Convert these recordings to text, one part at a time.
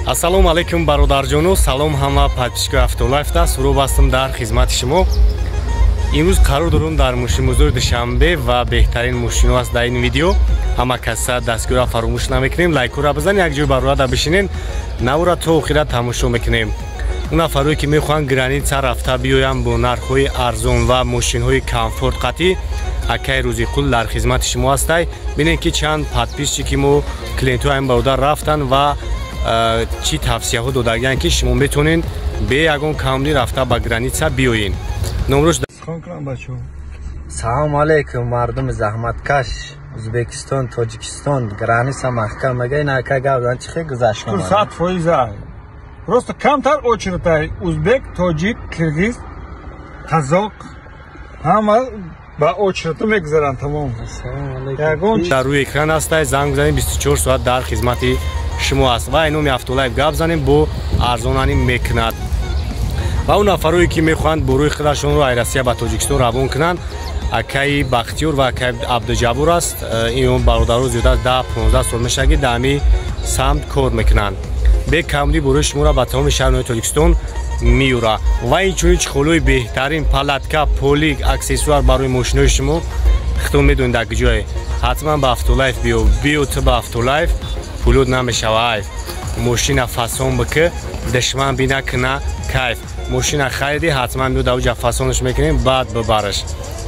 Ассалому алайкум бародарҷону, салом ҳама подписчикои Автолайф. Суроб ҳастам дар хизмати шумо. Имрӯз қарор дорум дар мошинбозори Душанбе ва беҳтарин мошино аст дар ин видео. Ҳама каса дастгирро фаромӯш намекунем, лайкура бизанед, як ҷой барояда бишинен, навра то охира тамошо мекунем. Он нафарое ки мехоҳанд граница рафта биёянд бо нархҳои арзон ва мошинҳои комфорт қатъӣ, акай Рӯзиқул дар хизмати шумо ҳастай. Бинед ки чанд подписчики мо клиентҳои ин бародар рафтанд ва чӣ тавсияҳо додагиянд ки шумо метавонед бе ягон камдӣ рафта ба граница биёед. Номрош. Салом алейкум мардуми заҳматкаш Ӯзбекистон, Тоҷикистон, граница маҳкам мега ин ака гап чӣ хел гузашт? 100%. Просто камтар очередь узбек, тоҷик, киргиз, қазоқ ҳама ба очередь мегузаранд, тамом. Дар рӯи экран ҳастай, занг бизанед, 24 соат дар хизмати шумо аст. Ва иноми Автолайф гап занем бо арзонани мекунад. Ва он нафарое ки мехоҳанд борӯи худашонро ай Россия ба Тоҷикистон равон кунанд, акаи Бахтиёр ва акаи Абдуҷаббор аст. Ин бародаро зиёда аз 10-15 сол мешавад ки дар ҳамин самт кор мекунанд. Бе камдӣ борӯи шуморо ба тамоми шаҳрҳои Тоҷикистон меюра. Ва инчунин чиқолҳои беҳтарин, палатка, полик, аксессуар барои мошинои шумо худтон медонед дар куҷое. Ҳатман ба Автолайф биё, биё ту ба Автолайф, пулуд намешава айф. Мошина фасон бикӣ, душман бина кина кайф. Мошина хариди, ҳатман биё дар уҷа фасонаш мекунем, баъд бибараш.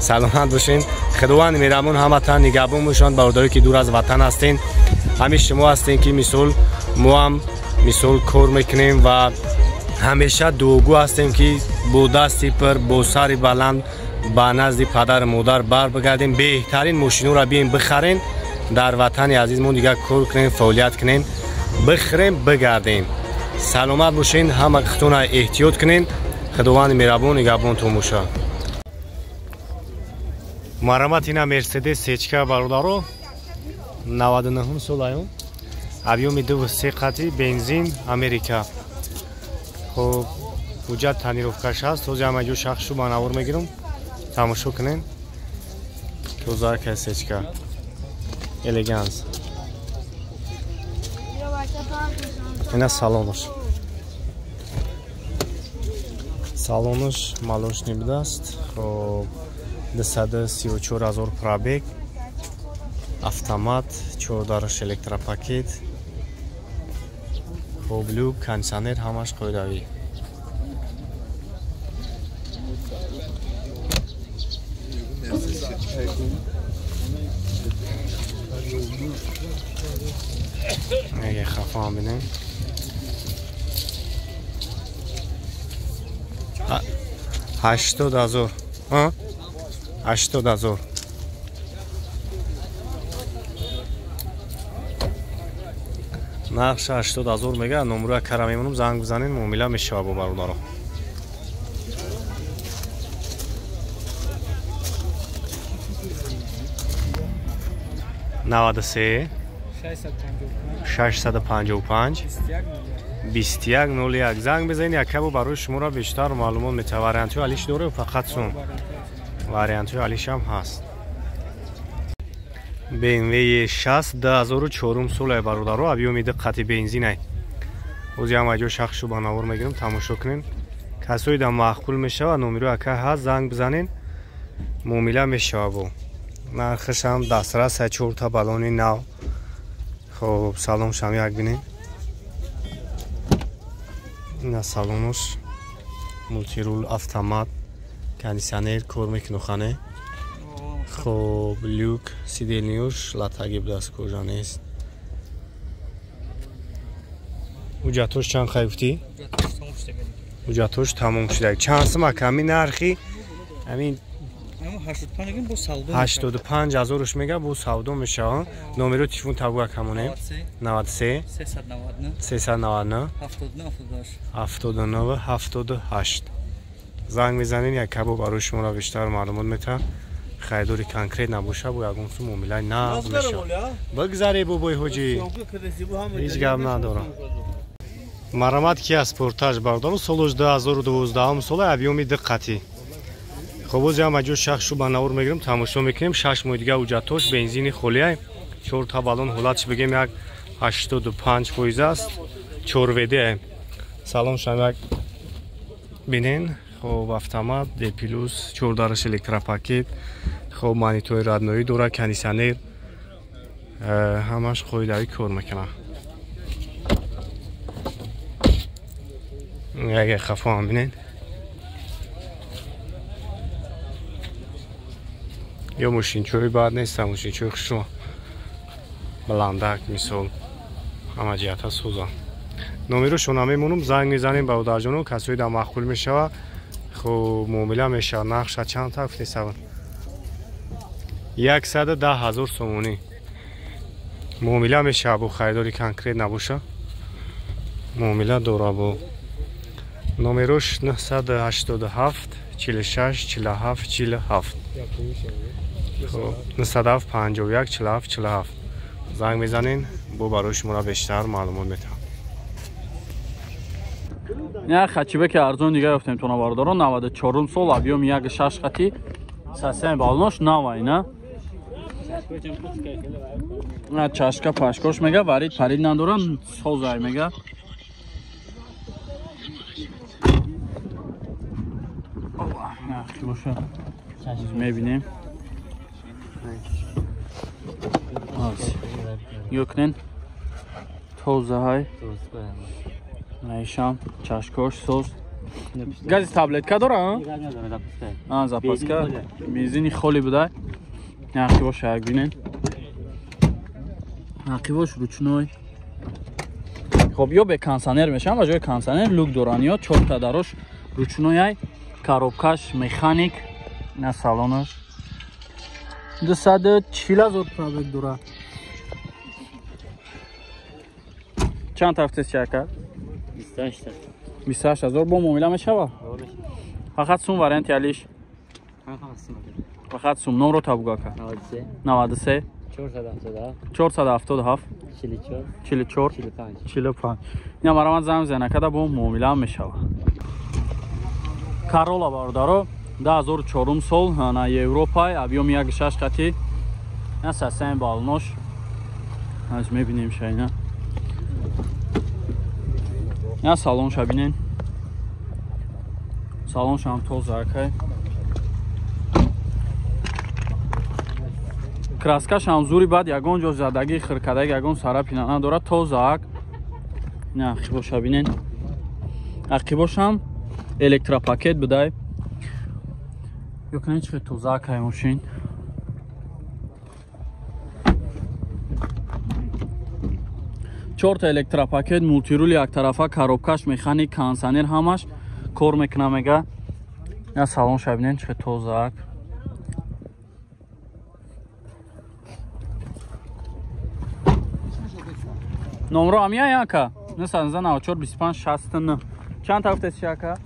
Саломат бошен. Худованд меҳрабон ҳаматан нигаҳбон бошанд. Бародаре ки дур аз ватан ҳастен, ҳамин шумо ҳастен ки мисол мо ҳам мисол кор мекунем ва ҳамеша дуогӯ ҳастем ки бо дасти пир, бо сари баланд ба назди падару модар бар бигардем. Беҳтарин мошиноро бием бихарем, дар ватани азизмон дигар кор кунем, фаъолият кунем, бихӯрем, бигардем. Саломат бошен, ҳама худтонро эҳтиёт кунен. Худованди меҳрабон нигаҳбонтон бошад. Марҳамат, ина Мерседес сечка бародаро, 99 сол аюн, объёми 2.3 қатъи бензин, Америка. Хоб, ҳуҷҷат тонировкаш ҳаст. Ҳозир ҳама ҷо шахсшу ба навор мегирам, тамошо кунен. Тозака сечка, элеганс. Ина салонаш, салонаш молочный будааст. Хоб, 234 ҳазор пробег, автомат, чордараш электропакет, хоб, люк, кондитсионер ҳамаш қоидавӣ. Еге хафа бинем. 80 ҳазор, 80 ҳазор. Нархша 80 ҳазор мега. Номруя кара мемонам, занг бизанед, муомила мешава бо бародаро. 93 655 21 01 занг бизанед, якабо барои шуморо бештар маълумот метавад. Вариантҳои алиш дорем, фақат сум вариантҳои алишам ҳаст. BMW 6 2004 солаи бародаро, объёми ду қати бензинай. Ози ҳама ҷо шахсшу ба навор мегирам, тамошо кунем. Касое да маъқул мешавад, номерои ака ҳаст, занг бизанед, муомила мешава. Бо нархашам дастрас, чорта баллони нав. Хоб, салоншам як бинем. Ина салонош, мультирул, автомат, кондитсионер кор мекунухане. Хоб, люк, сиденьяш латаги будааст, кожа нест. Ҳуҷҷатош чанд хай гуфтӣ? Ҳуҷҷатош тамом шуда. Чанд сум ака ҳамин нархи ҳамин? 85 ҳазоруш мега, бо савдо мешава. Номеро телефон табу акамонем: 93 399 79 78. Занг мезанед, якабо барои шуморо бештар маълумот метаҳад. Харидори конкрет набоша, бо ягон сум муомила намешавад. Бигзаре, бобои ҳоҷӣ, ҳеҷ гап надорам. Марҳамат, ки аз Спортаж бародаро, солош 2012 сола, объёми ду қатӣ. Хоб, ози ҳама ҷо шахсшу ба навор мегирам, тамошо мекунем. 6 моҳи дига ҳуҷҷатош, бензини холиай, чорта баллон, ҳолатш бигем як 85% аст. 4WD. Салон шам як бинен. Хоб, автомат, D+, 4 дараш электропакет. Хоб, монитори родноӣ дора, кондиционер. Ҳамаш қоидавӣ кор мекунад. Як хафо ҳам бинен. Ё мошинчои бад нест, мошинчои хушро баландак мисол ҳама ҷиҳата соза. Номерошо намемонам, занг мезанем ба одарҷоно, касои дар маъқул мешава, хуб муомила мешава. Нақша чанд та гуфтесава? 110 000 сомонӣ муомила мешава, бо харидори конкрет набоша муомила дора. Бо номерош 987 46 47 47. 907 51 47 47 занг мезанен, бо барои шуморо бештар маълумот метаҳам. Як хачибеки арзон дига ёфтем тона бародарон, 94 сол, объём 1.6 қати, сасем балнош навай, на? На чашка пашкош мега, варид парид надоран, созай мега. Боша мебинем. Ёкнен тозаҳай. Наишам чашкош соз. Гази таблетка дора? А, запаска. Бензини холи буда. Нақибош як бинен. Нақибош ручной. Хоб, ё бе кондиционер мешам, ба ҷои кондиционер люк доран, ё чорта дарош ручной ай. Коробкаш механик, на салонаш 240 000 пробег дора. Чанд тафтис чака? 28 000 бо муомила мешава? Фақат сум варианти алиш. Фақат сум. Номро табугака. 93 477 44 45. Ина марамат занг занакада бо муомила мешава. Карола бародаро 2004 сол, на Европа, объём 1.6 қати, на сасен балнош. Аз мебинем шайна. На салонша бинен. Салонша ҳам тоза акай. Краскаш ҳам зури бад, ягон ҷо задагӣ, хиркадаги, ягон сарапина надорад, тоза ак. На ақибоша бинен. Ақибошам электропакет будай. Ёкне чӣ тоза акай мошин. Чорта электропакет, мултирули яктарафа, коробкаш, механик, кондиционер ҳамаш кор мекуна мега. Я салон шабинен чӣ тоза ак. Номро амия яка 994 25 69. Чанд тафтес чака?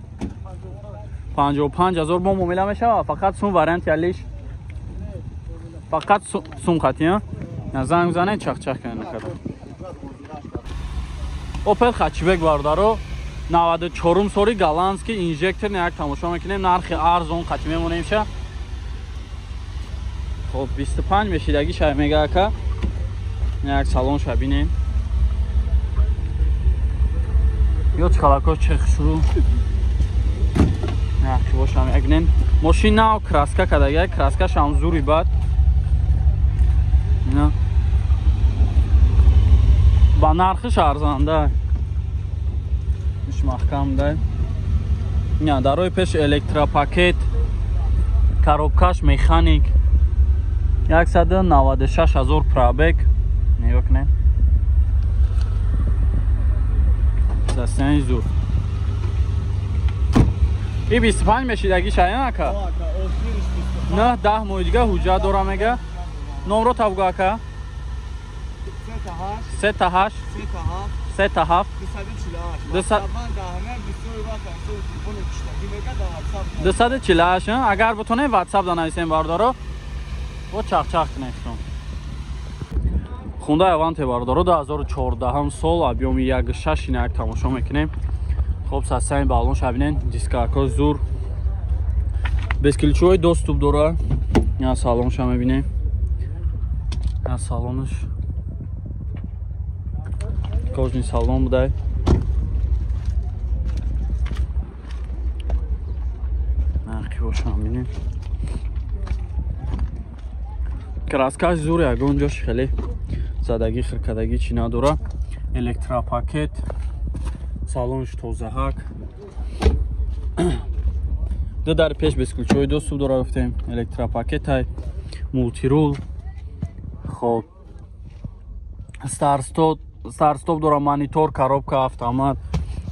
55 000 бо муомила мешава. Фақат сум варианти алиш. Фақат сум хати, на занг занен чақ-чақ кунен карда. Опел Хачибек бародаро 94 соли голландский инжектор як тамошо мекунем. Нархи арзон хати мемонем ша. Хоб 25 мешидаги ша мега ака. Як салон ша бинем. Ё чқалако чех шуру. Нақи бошам ягнен. Мошин нав краска кадага, краскаш ҳам зури бад. Ина. Ба нархиш арзанда. Иш маҳкам да. Ина дарои пеш электропакет, коробкаш механик. 196 000 пробег. Нигоҳ кунед. Сасен зур. И 25 мешидаги шаян ака? 9 10 моҳи дига ҳуҷҷат дора мега. Номро табгу ака? 3 8 3 7 248. Агар бутонем WhatsApp да нависем бародаро. Бо чақ-чақ кунем. Хунда Аванте бародаро 2014 сол, объёми 1.6 ина як тамошо мекунем. Хоб сасайн балон шабинен, дискако зур. Бесключевой доступ дора. Я салон ша мебинем. Я салонш. Кожный салон будай. Акибошам бинем. Краскаш зур, ягон ҷош хеле задагӣ, хиркадагӣ чӣ надора. Электропакет, салонш тозаҳак. Ду дар пеш бесключевой доступ дора гуфтем. Электропакетай, мултирул. Хоб, старт-стоп дора, монитор, коробка, автомат,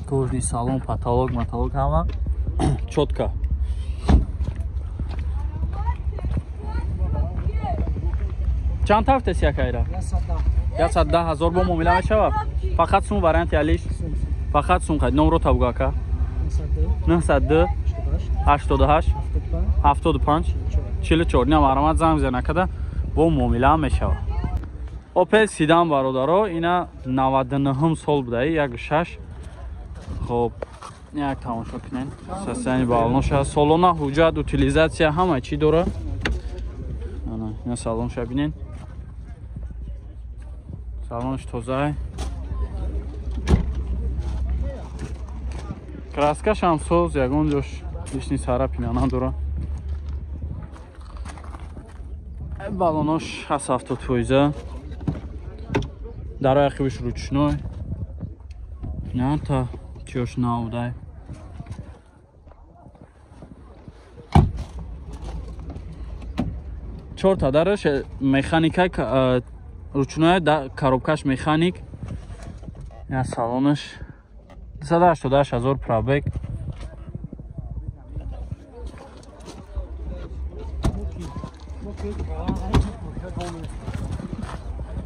кожаный салон, потолок, матолок ҳама чётко. Чанд тафтес якайра? 110 000 бо муомила мешавад. Фақат сум варианти алиш. Фақат сум қайд. Номро табуга ака. 902 88 75 44. Ина маромад занг зана када бо муомила мешавад. Опел Седан бародаро, ина 99 сол будаи, 1.6. Хоб, як тамошо кунед. Состояние балоноша, салона, ҳуҷҷат, утилизатсия ҳама чӣ дора. Ана, ина салонша бинед. Салонш тоза. Краскаш ҳам соз, ягон ҷош лишний царапина надора. Балонош 70%. Дарои ақибиш ручной. На та чиёш навдай. Чорта дараш механика, ручная, коробкаш механик. Я салонаш 288 000 пробег.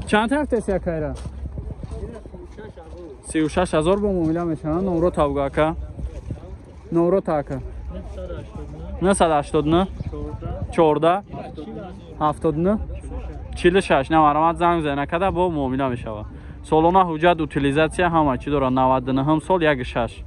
Чанд тафтес якайра? 36 000 бо муомила мешаванд. Номро тавга ака. Номро та ака. 989 14 79 46. На маромад занг зана када бо муомила мешавад. Солона ҳуҷҷат, утилизатсия ҳама чӣ дора. 99 сол, 1.6.